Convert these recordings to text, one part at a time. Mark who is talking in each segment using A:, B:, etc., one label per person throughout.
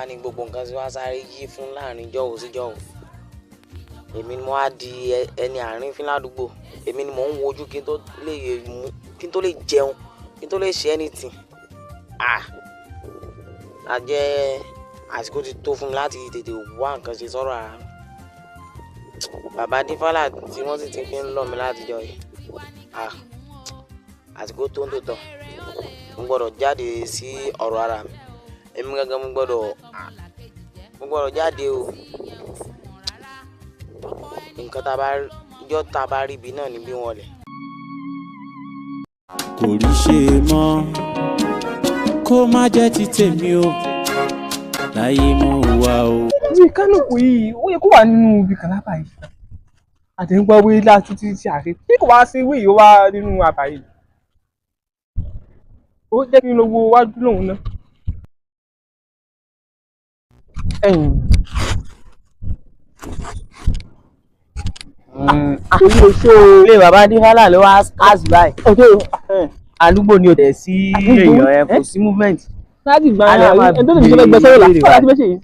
A: ní gbogbo nǹkan tí wọ́n sáré yí fún láàrin jọ́wọ́ sí jọ́wọ́? Èmi ni mo wá di ẹni àárín fín ládùúgbò. Èmi ni mò ń wojú kí n tó lè mú, kí n tó lè jẹun, kí n tó lè ṣe anything. Ah, a jẹ́ àsìkò ti tó fún mi láti tètè wá nǹkan ṣe sọ́rọ̀ ara mi. Bàbá Dífálà tí wọ́n sì ti fi ń lọ̀ mí látijọ́ yìí, ah, àsìkò tó ń tòótọ́, mo gbọ́dọ̀ jáde sí ọ̀rọ̀ ara mi. Èmi gangan mo gbọ́dọ̀ jáde o. Nǹkan tá a bá ijọ́ tá a bá rí ibi náà níbí wọn lẹ̀.
B: Kò rí ṣe mọ́, kó má jẹ́ ti tèmi o, láyé mo wà o.
C: Ibi kánòkù yìí, ó yẹ kó wà nínú ibi kàlábà yìí. Àtẹ̀gbọ́ wí láti títí tí àrí bí kò wá sí wí yìí, ó wá nínú àbá yìí. Ó jẹ́ kí n lọ wo wájú lòun náà. Ẹ̀yìn. Èmi ò ṣe o.
A: Ilé bàbá Dífálà ló wá scarce báyìí.
C: Ọjọ́
A: Àdúgbò ni ò tẹ̀ sí
C: Àdúgbò?
A: èèyàn ẹ kò sí movement.
C: Láti gbà
A: A lè máa
C: ẹni tó lè fi ṣe gbẹ sọ́wọ́ là
A: béèrè
C: kọ́ láti fẹ́ ṣe yìí.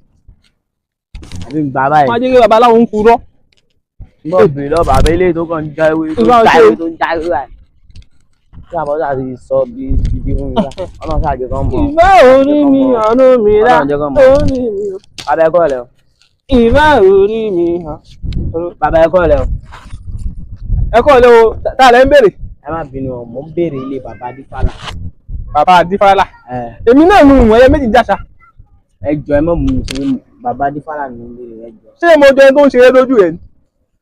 A: Àbí ń gbà báyìí.
C: Wọ́n á jẹ́ kí babaláwo ń purọ́.
A: Ń bọ̀ bèrè lọ bàbá ilé tó kàn ń já ewé tó ń
C: Ìbá
A: já
C: ṣe.
A: ewé tó ń já ewé báyìí. Tí àbọ̀dá ti sọ bí gidi fún mi bá, Ọlọ́run ṣáà jẹ́ kán mọ̀.
C: Ìbá orí mi ọ̀nà mi rà
A: Ọlọ́run jẹ́ kán mọ̀.
C: orí mi o.
A: Bàbá, ẹ kúrọ̀lẹ́ o.
C: Ìbá orí mi hàn.
A: Bàbá, ẹ kúrọ̀lẹ́ o.
C: Ẹ kọ́ lé o, tá a lẹ́ ń béèrè.
A: Ẹ má bínú o, mò ń béèrè ilé bàbá Dífálà.
C: Bàbá Dífálà.
A: Ẹ.
C: Èmi náà nu ẹyẹ méjì jáṣà.
A: Ẹ jọ, ẹ má mú mi ṣeré, bàbá Dífálà ni mò ń béèrè, ẹ jọ.
C: Ṣé mo jẹ ẹni tó ń ṣeré lójú rẹ ni?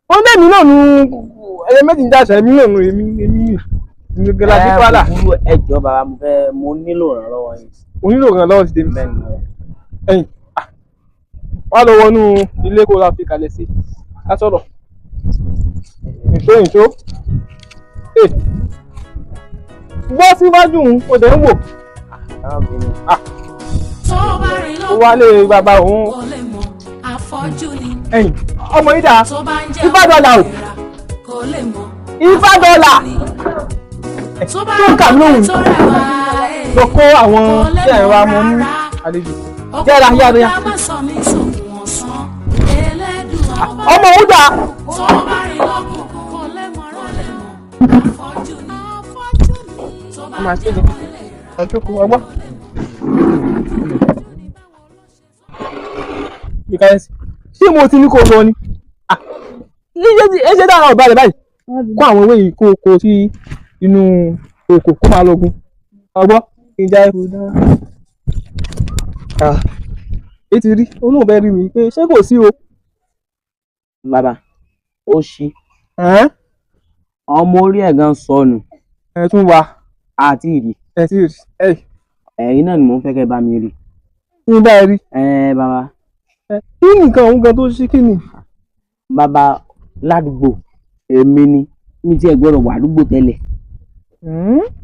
C: Ó ní èmi náà nu ẹyẹ méjì jáṣà, èmi náà nu èmi èmi èmi gẹ́gẹ́ Dífálà.
A: Ẹ kúkúrú, ẹ jọ bàbá, mo fẹ́, mo nílò ìrànlọ́wọ́ yín.
C: Onílò kan lọ́wọ́ ti tèmi.
A: Bẹ́ẹ̀ ni.
C: Ẹ̀yìn wá lọ wọnú ilé kó la fi kalẹ̀ sí ká sọ̀rọ̀. Ìṣó ìṣó. Gbọ́ síwájú òun, o dẹ̀ ń wò.
A: Ẹ má bínú.
D: Tó bá rìn
C: Ó wá lé bàbá òun.
D: kò lè mọ̀, afọ́jú ni.
C: Ẹ̀yìn ọmọ yìí dà.
D: Tó bá ń jẹ́
C: Ifá dọ́là o.
D: kò lè mọ̀,
C: Ifá dọ́là.
D: tó bá
C: Tó ń kà mí lóhùn.
D: tó rẹwà ẹ̀,
C: Lọ kó àwọn
D: kò lè
C: tí ẹ̀ wá
D: mọ̀
C: mọ ní
D: rárá.
C: àlejò. Yára yára yára.
D: Ọkùnrin má sọ mí sókun ọ̀sán, Elédùà ọba.
C: Ọmọ òun dà.
D: Tó bá rìn lọ́kùnkùn, kò lè mọ̀, kò lè mọ̀, afọ́jú ni. Tó bá
C: Máa
D: ń
C: ṣe
D: jẹ́
C: é. Ẹ jókòó ọgbọ́n. Ìkàyẹ̀sí. Ṣé mo ti ní kó lọ ni? Ah, ẹ ṣe dára ọ̀bá rẹ̀ báyìí. Kó àwọn ewé yìí kó kó sí inú oko kó máa lọ gun. Ọgbọ́n kí n já ẹ̀kú dára. Ah, èyí ti rí, olóhùn fẹ́ rí mi pé ṣé kò sí o.
A: Bàbá, ó ṣí.
C: Ẹ̀ẹ́n?
A: Ọmọ orí ẹ̀ gan sọnù.
C: Ẹ tún wá.
A: Àti ìrì.
C: Ẹ ti rí. Ẹ
A: Ẹ̀yin náà ni mò ń fẹ́ kẹ́ bá mi rí.
C: kí n bá ẹ rí.
A: Ẹ bàbá.
C: Ẹ, kí nìkan òun gan tó ṣí kí ni?
A: Bàbá, ládùúgbò èmi ni mi tiẹ̀ gbọ́dọ̀ wà àdúgbò tẹ́lẹ̀.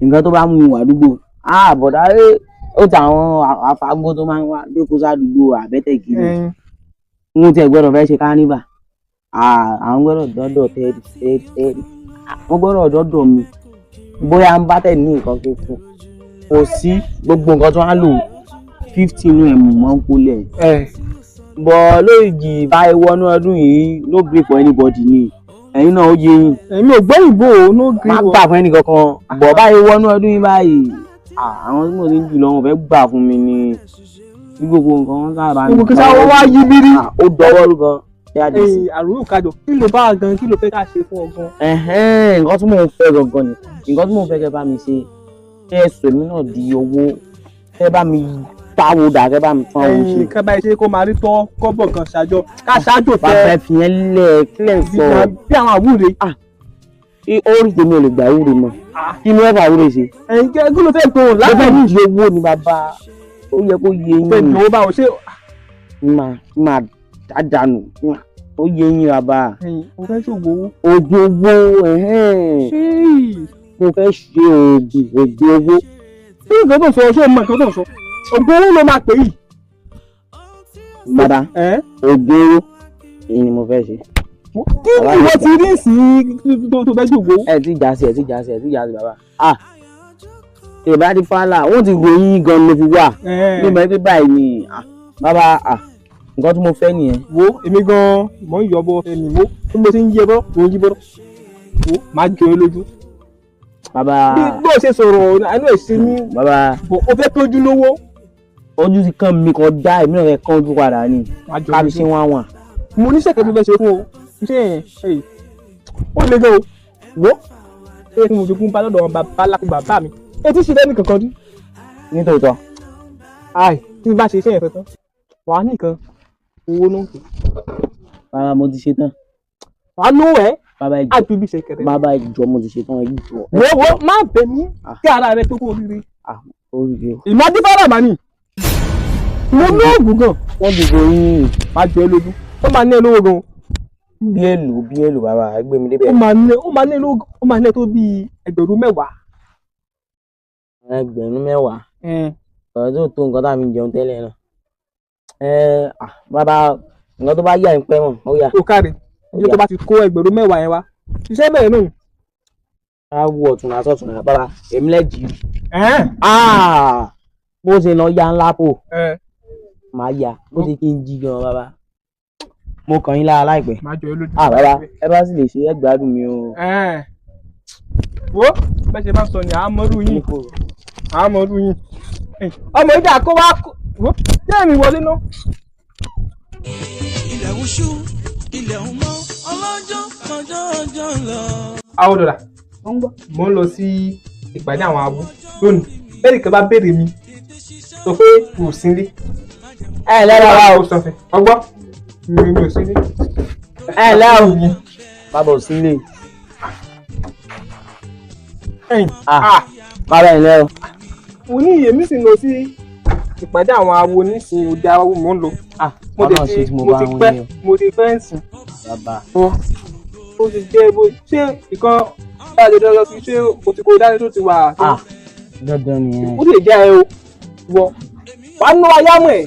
A: Nǹkan tó bá mú mi wà àdúgbò, ah, bọ̀dá ẹ, ó ti àwọn àfàgbó tó máa ń wá jókòó sádùúgbò àbẹ́tẹ̀ kiri.
C: Ẹ̀yin.
A: N tiẹ̀ gbọ́dọ̀ fẹ́ ṣe kánífà. Ah, àwọn gbọ́dọ̀ dọ́dọ̀ tẹ́rì tẹ́rì tẹ́rì, wọ́n gbọ́dọ̀ dọ́dọ̀ mi bóyá ń bá tẹ̀ ní nǹkan tó kù. Kò sí gbogbo nǹkan tó wá lò 50 inú ẹ̀ mọ̀ ń kólẹ̀.
C: Ẹ.
A: Bọ̀ lóyìí báyìí wọnú ọdún yìí, no gree for anybody ni, ẹ̀yin náà ó yé yín.
C: Èmi ò gbọ́ ìbò o, no
A: Má
C: gree.
A: gbà fún ẹnì kankan. Bọ̀ báyìí wọnú ọdún yìí báyìí, ah, àwọn tí mo ti ń jù lọ, wọn fẹ́ gbà fún mi ni bí gbogbo nǹkan wọn sábà ń
C: Gbogbo kí sáwọ́ wá yí bírí.
A: Ah, ó dọwọ́ rú gan. Ṣé a dì sí?
C: Ee, àrùn kájọ, kí ló bá gan, kí ló fẹ́ ká ṣe fún ọ gan?
A: Ẹ̀hẹ́n, nǹkan tí mò ń fẹ́ gangan ni nǹkan tí mò ń fẹ́ kẹ́ bá mi ṣe, kẹ́ ẹ sọ èmi náà di owó, kẹ́ bá mi táwo dà, kẹ́ bá mi tún àwọn ṣe.
C: Ẹ̀yin kan báyìí, ṣe kó máa rí tọ́ kọ́bọ̀ kan ṣáájọ ká ṣáájò
A: Bá
C: tẹ
A: fẹ́ fi yẹn lẹ̀, kílẹ̀ ń sọ.
C: Bí àwọn àwúre.
A: Orí tèmi ò lè gbà wúre mọ́. Kí ni ẹ fà wúre ṣe?
C: Ẹ̀yin kí ló fẹ́ tó
A: Mo fẹ́
C: láti
A: di owó ni bàbá, ó yẹ kó yé
C: fẹ́
A: yín.
C: dùn ó báwo ṣé?
A: Máa máa dàdánù, ó yé yín bàbá.
C: Ẹ̀yin mo fẹ́ ṣòwò owó.
A: Oògùn owó, ẹ̀hẹ́n.
C: Ṣé
A: Mo fẹ́ ṣe oògùn owó.
C: Kí nǹkan tó ń sọ? Ṣé o mọ nǹkan tó ń sọ? Ògùn owó ló máa pè yìí.
A: Bàbá,
C: Ẹ́.
A: oògùn owó èyí ni mo fẹ́ ṣe.
C: Kí ni ìwọ ti rí sí tó fẹ́ ṣòwò owó?
A: Ẹ ti jà sí, ẹ ti jà sí, ẹ ti jà sí bàbá. Ah, ìbádí fàlà wọ́n ti ròyìn gan ló fi wà.
C: Ẹ̀.
A: Ní ìmọ̀ ẹgbẹ́ báyìí ni, ah, Bàbá nǹkan tí mo fẹ́ nìyẹn.
C: Wo èmi gan-an mò ń yọ bọ́ ẹ̀mí wo bí mo ti ń yẹ bọ́ mo ń yí bọ́ wo máa jọ ẹ lójú.
A: Bàbá
C: Bí bó ṣe sọ̀rọ̀ àánú ẹ̀ ṣe mí
A: bàbá
C: bọ̀ ó fẹ́ tójú lówó.
A: Ojú ti kàn mí kọjá, èmi náà fẹ́ kán ojú padà ni.
C: Máa jọ ẹ
A: Kábi
C: lójú.
A: ṣe wọ́n wọ̀n.
C: Mo ní sẹ̀kẹ́ tó fẹ́ ṣe fún o, iṣẹ́ yẹn ẹ̀yìn ó le gan o. Wo ṣé kí mo jogún bá lọ́dọ̀ bàbá lápò bàbá mi etí ṣe lẹ́nu kankan rí.
A: Nítòótọ́.
C: Ai tí n bá ṣe iṣẹ́ yẹn tán wàá nìkan owó náà kù.
A: Bàbá mo ti ṣe tán.
C: Wàá lówó ẹ̀.
A: Bàbá ẹ jọ̀ọ́.
C: Àbí bí ṣe kẹrẹ.
A: Bàbá ẹ jọ̀ọ́, mo ti ṣe tán, ẹ jọ̀ọ́.
C: Wo wo má bẹ̀ mí kí ara rẹ tó kó oríire.
A: Oríire o.
C: Ìmọ̀ adífárà mà ní. Mo ní oògùn gan.
A: Wọ́n ti gorí yìnyín.
C: Má jọ ẹ lójú. Ó máa ní ẹ lówó gan.
A: Bí èlò bí èlò bàbá ẹ gbé mi débẹ̀.
C: Ó máa ní ó máa ní ẹ lówó gan. Ó máa ní ẹ tó bíi 10,000.
A: 10,000. Ọ̀rọ̀ tó tó nǹkan tá a fi jẹun tẹ́lẹ̀ náà. Bàbá nǹkan tó bá yà ń pẹ́ mọ̀, ó yà.
C: Ó káre. Ilé tó bá ti kó 10,000 yẹn wá. Iṣẹ́ bẹ̀rẹ̀ náà.
A: Á wú ọ̀tún náà sọ̀tún náà bàbá èmi lẹ́jì. Bó ṣe lọ ya ńlá pò. Màá ya bó ṣe kí n jí gan bàbá. Mo kàn yín lára láìpẹ́.
C: Má jọ ẹ lójú.
A: Bàbá ẹ bá sì lè ṣe ẹ gbádùn mi o.
C: Wo bẹ́ẹ̀ ṣe bá sọ ni àmọ́rú yín. Àmọ́rú yín. Ọmọ ìjà kó wá wo jẹ́ mi wọlé náà.
B: Ilẹ̀ ń ṣú, ilẹ̀ ń mọ́, ọlọ́jọ́ ọjọ́ ọjọ́ lọ.
C: Àwọn dọ̀là mo ń lọ sí ìpàdé àwọn awo lónìí. Bẹ́ẹ̀ nìkan bá béèrè mi sọ pé kò sí nílé.
A: Ẹ lẹ́rọ wa o.
C: Sọ fẹ́ ọgbọ́n mi ò sí nílé.
A: Ẹ lẹ́rọ bàbá ò sí nílé. Bàbá ẹ lẹ́rọ.
C: Mo ní èmi sì ń lọ sí ìpàdé àwọn awo nísìnyí, òde awo mò ń lọ. Mo
A: Ọlọ́run ṣe tí mo bá wọn ní o.
C: Mo ti pẹ́ ń sìn.
A: Bàbá.
C: Ó ti jẹ́ bó ṣé ìkan bá a lè dọ́dọ́ sí ṣé o ti kó dání tó ti wà.
A: Dandan nìyẹn.
C: Ó lè jẹ́ ẹ o wọ wàá ná ayámọ̀ ẹ̀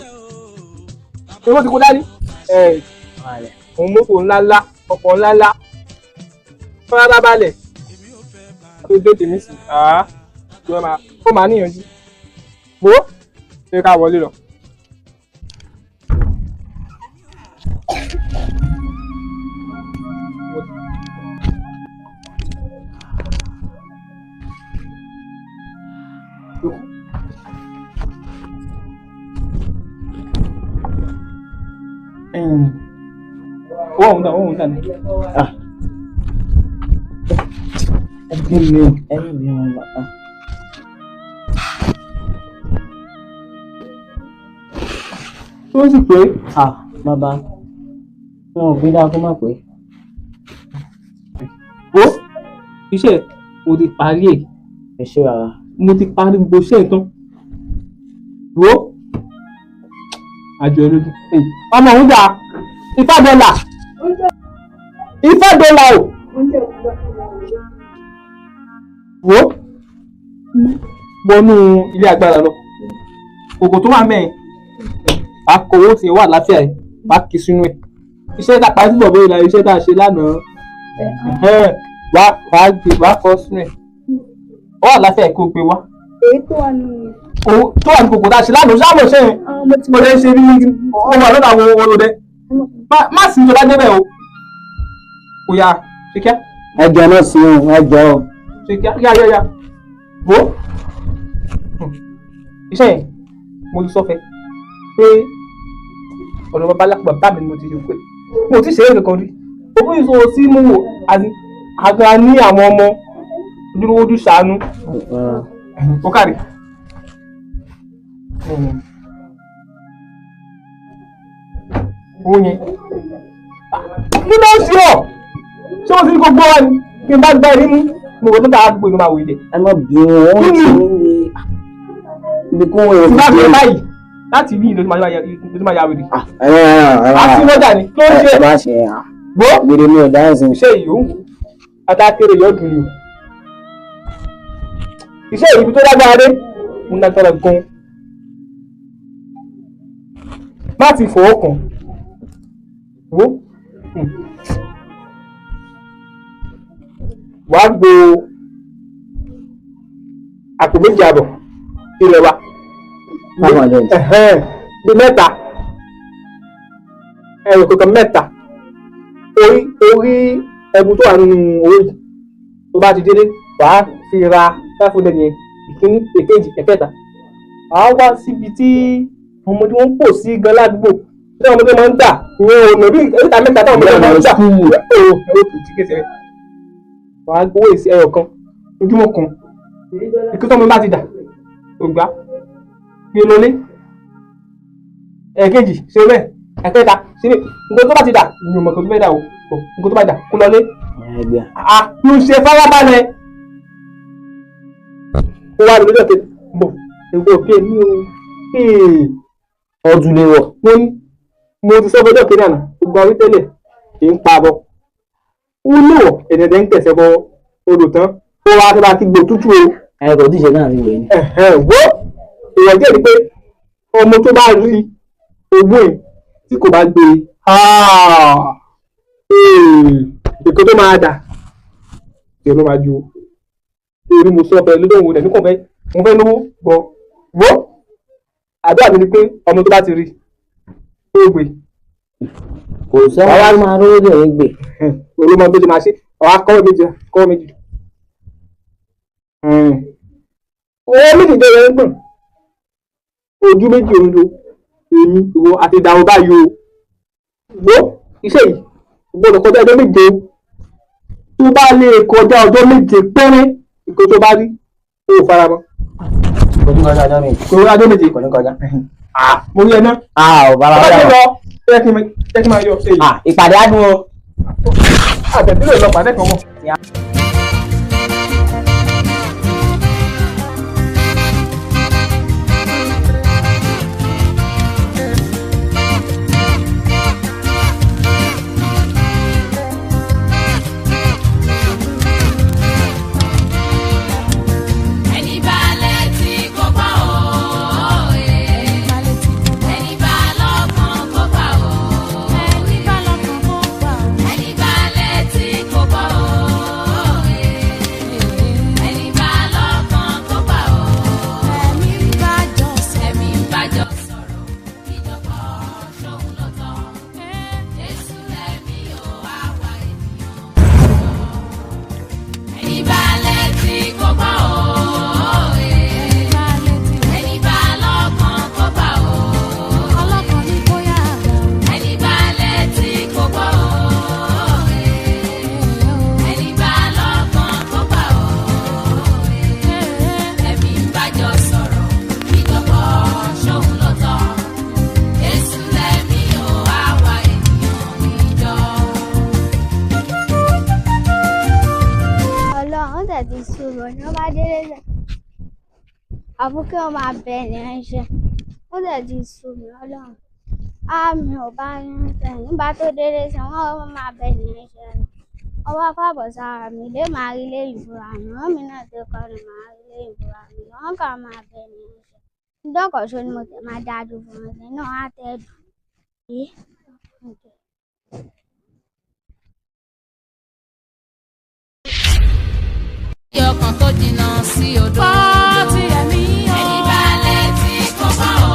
C: ṣé o ti kó dání. Òun mọ́tò ńláńlá ọkọ̀ ńláńlá fúnra balẹ̀ tó dé tèmi sí ó máa níyànjú. Wo ṣé ká wọlé lọ. Owó ọ̀hún dà, owó ọ̀hún dà ní.
A: Ẹ gbé mi o, ẹ má bí wọn bàbá.
C: Tó sì pé.
A: Bàbá wọn ò gbé dáa kó má pé.
C: Wo iṣẹ́ mo ti parí ẹ̀.
A: Ẹ ṣé bàbá.
C: Mo ti parí gbogbo iṣẹ́ ẹ̀ tán. Wo àjọ ẹ lójú. Ọmọ òun dà Ifá dọ́là. Ifá dọ́là o. Wo wọnú ilé agbára lọ. Kòkò tó wà mẹ́rin. Wàá kó owó tí wà láfíà ẹ̀, wàá kí sínú ẹ̀. Iṣẹ́ tá a parí síbọ̀ bóyá iṣẹ́ tá a ṣe lánàá. Wàá gbé wàá kọ́ sínú ẹ̀. Ó wà láfíà ẹ̀ kó o gbé wá.
E: Èyí tó wà nù.
C: Owó tó wà ní kòkò tá a ṣe lánàá ṣáà mọ̀ ṣe yẹn. Mo lè ṣe bí ọmọ àlọ́ àwọn olóde. Má sì ń jọba débẹ̀ o. Kò yá ṣe kíá.
A: Ẹ jọ náà sí o, ẹ jọ o.
C: Ṣe kíá yá yá yá. Wo iṣẹ́ yẹn mo ti sọ fẹ́ pé ọ̀dọ̀ bàbá lápò bàbá mi ni mo ti ṣe pé mo ti ṣe é kankan rí. Owó ìṣòwò tí mo wò àgbà ní àwọn ọmọ ojúlówójú ṣàánú. Ó kárí. Owó yẹn. Kí ló ń ṣe ọ́? Ṣé o ti ní kó gbọ́ wa ni? Kí n bá gbá ẹni mú, mo wò tó dáa gbogbo ìlú máa wò ilẹ̀.
A: Ẹ má bínú, ó ń ṣe mí ní ibi kó wọ́n
C: Tí bá fi báyìí láti rí ìlú tó máa ya wèrè. Àti lọ́jà ni kí ló ń ṣe?
A: Ẹ má ṣe à.
C: Wo
A: Gbèrè mi ò dáhùn sí.
C: Iṣẹ́ yìí ó ń wò. Atákéré yóò dùn ní o. Iṣẹ́ yìí ibi tó lágbára dé, mo lágbára gan-an. Má ti fọwọ́ kàn. Wo wàá gbo àpò 2.5 ilẹ̀ wa. Bí mẹ́ta Ẹ̀rọ kankan mẹ́ta orí ẹbu tó wà nínú owó yìí tó bá ti délé wàá fi ra 500 yẹn, ìkíní, èkejì, ẹ̀kẹta. Wàá wá síbi tí ọmọdé wọn pò sí gan ládùúgbò tí àwọn ọmọdé máa ń gbà, ìyẹn ọ̀nà bí ìta mẹ́ta táwọn ọmọdé máa ń gbà. Ó ó kì í kéṣe rẹ̀. Wàá gbowó èsì ẹyọ kan ojúmọ́ kan, ìkí tọ́mọ bá ti dà ògbà gbé lọlé, ẹ̀ẹ̀kejì ṣe bẹ́ẹ̀, ẹ̀kẹta ṣe bẹ́ẹ̀. Nǹkan tó bá ti dà ìyẹn ò mọ̀ tó fẹ́ dà o, nǹkan tó bá dà kó lọlé. Ló ṣe fárábalẹ̀ ó wá lórí ọ̀kẹ́ bọ̀ èwo òkè mi o.
A: Ọdún lè wọ̀.
C: Mo ní mo ti sọ fọjọ́ kejì àná, gbogbo àwọn tẹ́lẹ̀ kì í pa bọ̀ ó lò ẹ̀dẹ̀dẹ̀ ń tẹ̀sẹ̀ bọ odò tán ó wá tó bá ti gbò tútù o.
A: Ẹ kò tí ì ṣe náà ti wẹ̀ ni.
C: Wo ìwọ̀n jẹ́ ni pé ọmọ tó bá rí ogún ẹ̀ tí kò bá gbé e èkó tó máa dà tí ó ló máa ju orí. Mo sọ fẹ́ lójú òun rẹ̀ ní kò fẹ́, mo fẹ́ lówó bọ̀. Wo, àdúrà mi ni pé ọmọ tó bá ti rí ó gbé.
A: Kò sọ́wọ́n tó máa rówó dẹ̀ ń gbè.
C: Olómọ tó ti máa ṣe ọ̀há kọ́wọ́ méjì, kọ́wọ́ méjì, owó méjì jẹ́ ẹ̀rọ ń gbọ̀n ojú méjì òun lo èmi ìwọ àti ìdàrú báyìí o. Wo, iṣẹ́ yìí kò gbọ́dọ̀ kọjá ọjọ́ 7 o. Tó bá lè kọjá ọjọ́ 7 péré, nǹkan tó bá rí ó fara mọ́.
A: Kò ní kọjá ọjọ́ 7.
C: Kò kọjá ọjọ́ 7.
A: Kò ní kọjá.
C: Mo rí ẹ náà.
A: Ò bára
C: bá
A: wá.
C: ti lọ jẹ́ kí n máa yọ ṣe yìí.
A: Ìpàdé á dùn o.
C: Àtẹ̀sílẹ̀ lọ pàdé kan mọ̀.
D: Ẹni bá létí kó gbọ́ òye. Ẹni bá lọ́kàn kó gbà ó. Ẹni bá lọ́kàn kó gbà ó. Ẹni bá létí kó gbọ́ òye. Ẹni bá lọ́kàn kó gbà ó. Ẹ̀mí bá jọ sọ̀rọ̀. Ẹ̀mí bá jọ sọ̀rọ̀. Ìjọba ṣòun ló tọ́. Jésù lẹ́mí ó wá wá ènìyàn. Ẹni bá létí kó gbọ́ òye. Ẹni bá lọ́kàn kó gbà ó. Ọlọ́kàn ní kó yá àgbà. Ẹni bá létí kó gbọ́ òye. Ẹni bá lọ́kàn kó gbà ó. Ẹ̀mí bá jọ sọ̀rọ̀, ìjọba ṣòun ló tọ́. Jésù lẹ́mí ó wá wá ènìyàn níjọ́.
E: Ọlọ́run tẹ̀ ti sùúrù ní wọ́n bá délé lẹ̀ àbúkẹ́ wọn máa bẹ ènìyàn iṣẹ́. Ó tẹ̀ ti sùúrù. Ọlọ́run àmì ò bá yín tẹ̀ nígbà tó délé sẹ́ wọ́n máa bẹ ènìyàn iṣẹ́ ni. Ọwọ́ fàbọ̀ sára mi lé màá rí lé ìbúra mi wọ́n mi náà tó kọ́ ni màá rí lé ìbúra mi wọ́n kàn máa bẹ ènìyàn iṣẹ́. Ńdọ́kọ̀ṣó ni mo tẹ̀ máa dájú fún wọn sí náà á tẹ̀ dùn.
D: Ọkàn tó jìnnà sí odò. Pọ́ọ̀tì ẹ̀mí o. Ẹni bá létí kó gbọ́ o.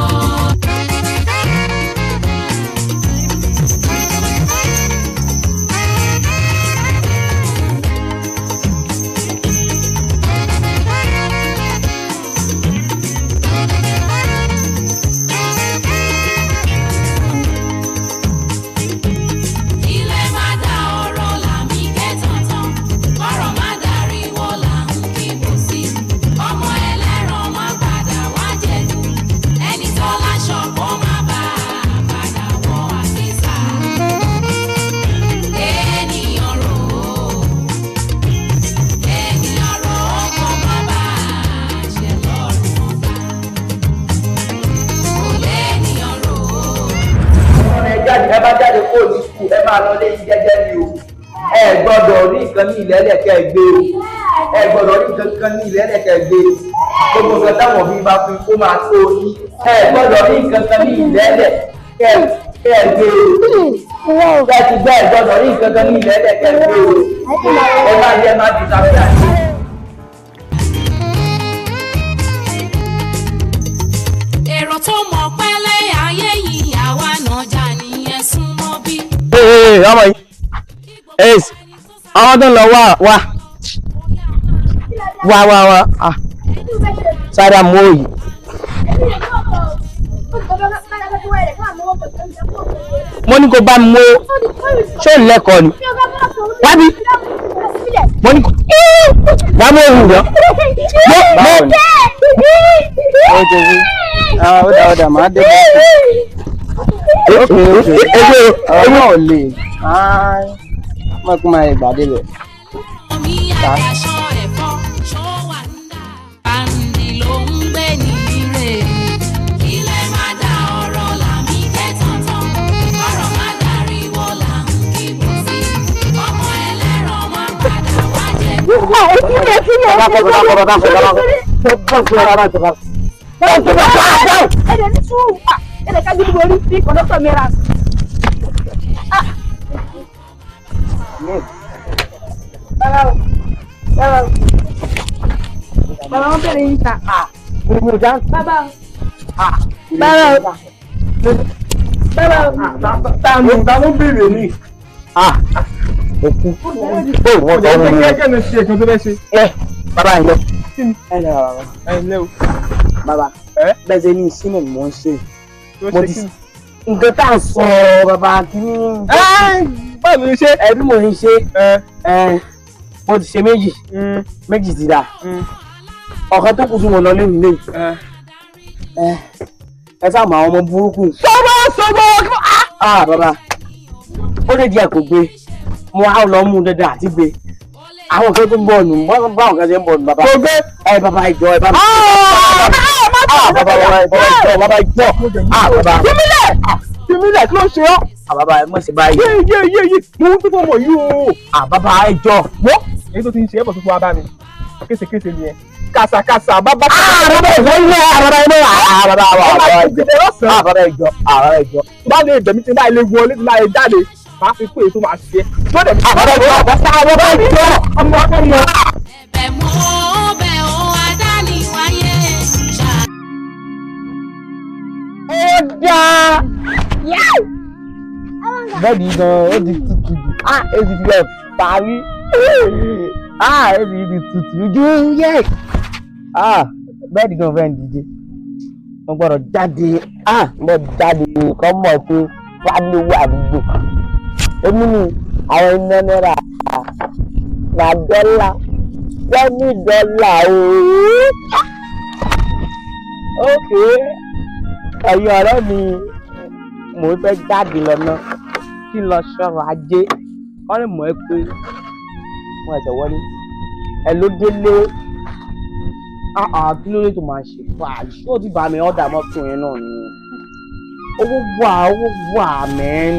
D: Ilé má dá ọ̀rọ̀ làmì ké tọ̀tàn, kọ́rọ̀ má darí wo là ń kíbò sí. Ọmọ ẹlẹ́ran má padà wá jẹ̀dù, ẹni tó láṣọ kó má bà á padà wọ àkísà. Ènìyàn rò ó, ènìyàn rò ó kó má bà á ṣe lọ́rùn ọba. Kò léènìyàn rò ó.
F: Ẹ jáde, ẹ bá jáde kó ní sùkúl, ẹ máa lọ lé yín jẹ́jẹ́ ni o. Ẹ gbọ́dọ̀ rí nǹkan ní ilẹ̀ ẹlẹ́kẹ́ gbé o. Ẹ gbọ́dọ̀ rí nǹkan kan ní ilẹ̀ ẹlẹ́kẹ́ gbé. Gbogbo nǹkan táwọn òbí bá fi kó máa tó yín. Ẹ gbọ́dọ̀ rí nǹkan kan ní ilẹ̀ ẹlẹ́kẹ́ gbé o. Ẹ ti gbọ́, ẹ gbọ́dọ̀ rí nǹkan kan ní ilẹ̀ ẹlẹ́kẹ́ gbé o. Ẹ máa yẹ máa disappear.
D: Èrò tó mọ̀ pẹ́lẹ́ ayé yìí àwa náà jà nìyẹn, súnmọ́ bí.
A: Ee ọmọ yìí ace àwọn tó ń lọ wá wá wá wá wá ah sáré mú òyì. Mo ní kó bá mi mú ṣó ń lẹ́kọ̀ọ́ ni wábí mo ní kó wá mú òwú rẹ mo mo.
G: Ó ti rí. Ah, ó dà ó dà, màá dé bá. Okay, okay.
A: Ewé
G: Ọ̀rọ̀ náà ò le. Ah, má kú máa gbà débẹ̀.
D: Omi àdáṣọ ẹ̀fọ́ ṣó wà ń dà. Báńdì ló ń gbé ní ire. Ilé má dá ọ̀rọ̀ làmí ké tọ̀tàn. Ọ̀rọ̀ má dariwo là ń kíbo sí. Ọmọ ẹlẹ́ran má padà wá jẹ.
H: Ẹ̀dẹ̀ ní sùúrù ẹ̀dẹ̀ ká gidi borí bí kọ̀dọ́tọ̀ mi rà. Bàbá o, bàbá o, bàbá wọn bẹ̀rẹ̀ yín ta. Bàbá o, bàbá o, bàbá o.
C: Ta ló béèrè mi.
A: Òkú ó wọ́n tọ́ wọn ni.
C: Kẹ́kẹ́ mi ṣe ètò tó fẹ́ ṣe.
A: Ẹ bàbá yìí lọ.
G: Ẹ ǹlẹ́ bàbá.
C: Ẹ ǹlẹ́ o.
G: Bàbá,
C: Ẹ?
G: bẹ́ẹ̀ ṣe ní ìṣínà ni mò ń ṣe.
C: Tó
G: Mo
C: ṣe
G: ti
C: kí ni?
G: nǹkan tá à ń sọ bàbá kìíní.
C: Ẹ báwo ni ṣe?
G: Ẹbí mò ń ṣe.
C: Ẹ
G: Ẹ mo ti ṣe méjì. Méjì ti dà. Ọ̀kan tó kù tí mo lọ lé mi lé.
C: Ẹ.
G: Ẹ ẹ sáà mọ àwọn ọmọ burúkú.
C: Sọ́wọ́ sọ́wọ́.
G: Ah bàbá, ó lè díẹ̀ kò gbé. Mo á lọ mú dandan àti gbé. Àwọn kan tó ń bọ̀ nù, wọ́n bá àwọn kan ṣe ń bọ̀ nù bàbá.
C: Kò gbé.
G: Ẹ bàbá ìjọ ẹ bá mi. Ah bàbá bàbá ìjọ bàbá ìjọ. Ah bàbá.
C: Fímílẹ̀ fímílẹ̀ kí ló ń ṣe ọ́?
G: Ah bàbá ẹ mọ̀ sí báyìí.
C: Yé yé yé yé mo ń tó fọmọ yìí o.
G: Ah bàbá ẹ jọ.
C: Wọ́n èyí tó ti ń ṣe é bọ̀ tó fún wa bá mi. Késekése ni ẹ. Kàsàkàsà bàbá.
G: Ah bàbá ìjọ ilé ah bàbá ilé ah bàbá
C: Ọba
G: bàbá
C: ti
G: ìjọ.
C: jẹ lọ́sàn-án.
G: Ah bàbá ìjọ ah bàbá ìjọ.
C: Bá lè bẹ̀mí tí báyìí lè wọlé tí báyìí jáde. Máa fi kú èyí tó máa ṣe é. Tó dẹ̀
G: Ah bàbá ìjọ bàbá ìjọ.
C: Ọmọ ọmọ.
D: Ẹ̀bẹ̀ mo bẹ̀ ọ́ adániwáyé. Ṣá
G: Ó dáa. Bẹ́ẹ̀ni gan ó ti tutù jù. Ah èsì ti lẹ̀ parí. Ah èsì ti tutù jù yẹ́. Ah bẹ́ẹ̀ni gan fẹ́ dìde. Mo gbọ́dọ̀ jáde. Ah mo jáde kọ́ mọ̀ pé fáwọn owó àdúgbò. Èmi ni àwọn iná náírà na dọ́là sẹ́mi dọ́là ooo. Okay ẹ̀yin ọ̀rẹ́ mi mò ń fẹ́ jáde lọ́nà kí n lọ ṣọ́rọ̀ ajé wọ́n lè mọ̀ ẹ́ pé wọ́n ẹ̀sẹ̀ wọlé ẹ ló délé kí ló dé tó máa ṣe fàájì ṣé o ti bá mi ọ̀dà mọ́tò yẹn náà ni owó wà owó wà mẹ́rin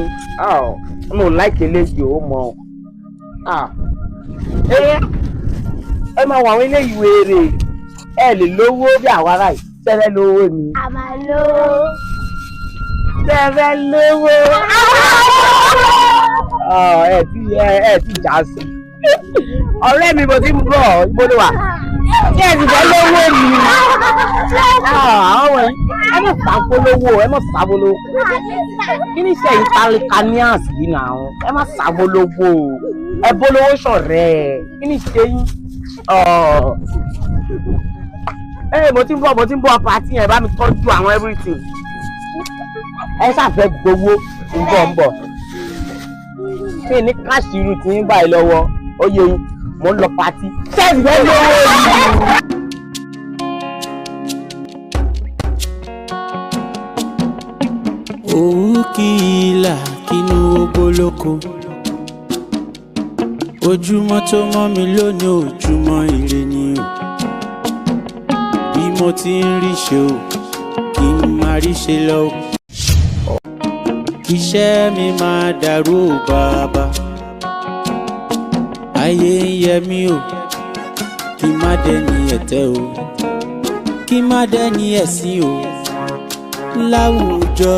G: mi ò láìkè eléyìí ó mọ̀ ọ́ ẹ máa wọ àwọn eléyìí wèrè ẹ lè lówó bí àwa báyìí tẹ́lẹ̀ lówó mi
E: Àmàlò.
G: tẹ́fẹ́ lówó. Ẹ ti ẹ ti já sí. Ọ̀rẹ́ mi mo ti ń bọ̀ ibo ló wà. Ṣé ẹ ti fẹ́ lówó mi? Àwọn wọ̀nyí ẹ má sàbólówó ẹ má sàbólówó. Kí ni iṣẹ́ ìtàlíkàníàs yìí nà án? Ẹ má sàbólówó. Ẹ bólówó ṣọ̀rẹ́ ẹ̀. Kí ni ṣe yín? Ẹ mo ti ń bọ̀ mo ti ń bọ̀ pàtí yẹn bá mi tọ́jú àwọn everything ẹ ṣàfẹ́ gbowó ń bọ̀ ń bọ̀ kí ni káàṣì irú tí ń báyìí lọ́wọ́ ó yẹ yín mò ń lọ patí ṣẹ́ẹ̀sì fẹ́ lówó yìí.
B: Òwú kì í là kínú ogoloko. Ojúmọ́ tó mọ́ mi lónìí ojúmọ́ ire ni o. Bí mo ti ń rí ṣe o, kí n máa rí ṣe lọ o. Iṣẹ́ mi máa dàrú o bàbá. Ayé ń yẹ mí o, kí n má dẹ́ni ẹ̀tẹ́ o. Kí n má dẹ́ni ẹ̀sín o láwùjọ.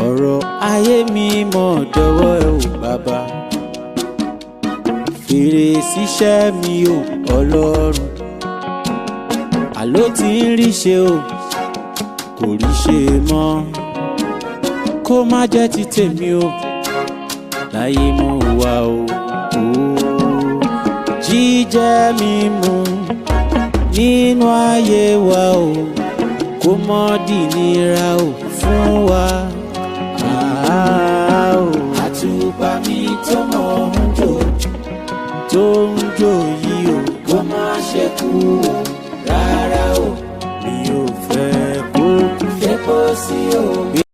B: Ọ̀rọ̀ ayé mi mọ̀ dọ́wọ́ ẹ ò bàbá. Fèrè síṣẹ́ mi ò ọlọ́run. Àló tí ń rí ṣe o, kò rí ṣe mọ́. Kó má jẹ́ ti tèmi o, láyé mo wà o. Jíjẹ mímu nínú ayé wa o, kó mọ́ dìnira o fún wa. Ah, o. Àtùpà mi tó mọ̀ ń jò, tó ń jò yìí o, kó má ṣe kú o rárá o, mi ò fẹ́ kó kú. Fẹ́ kó sí o.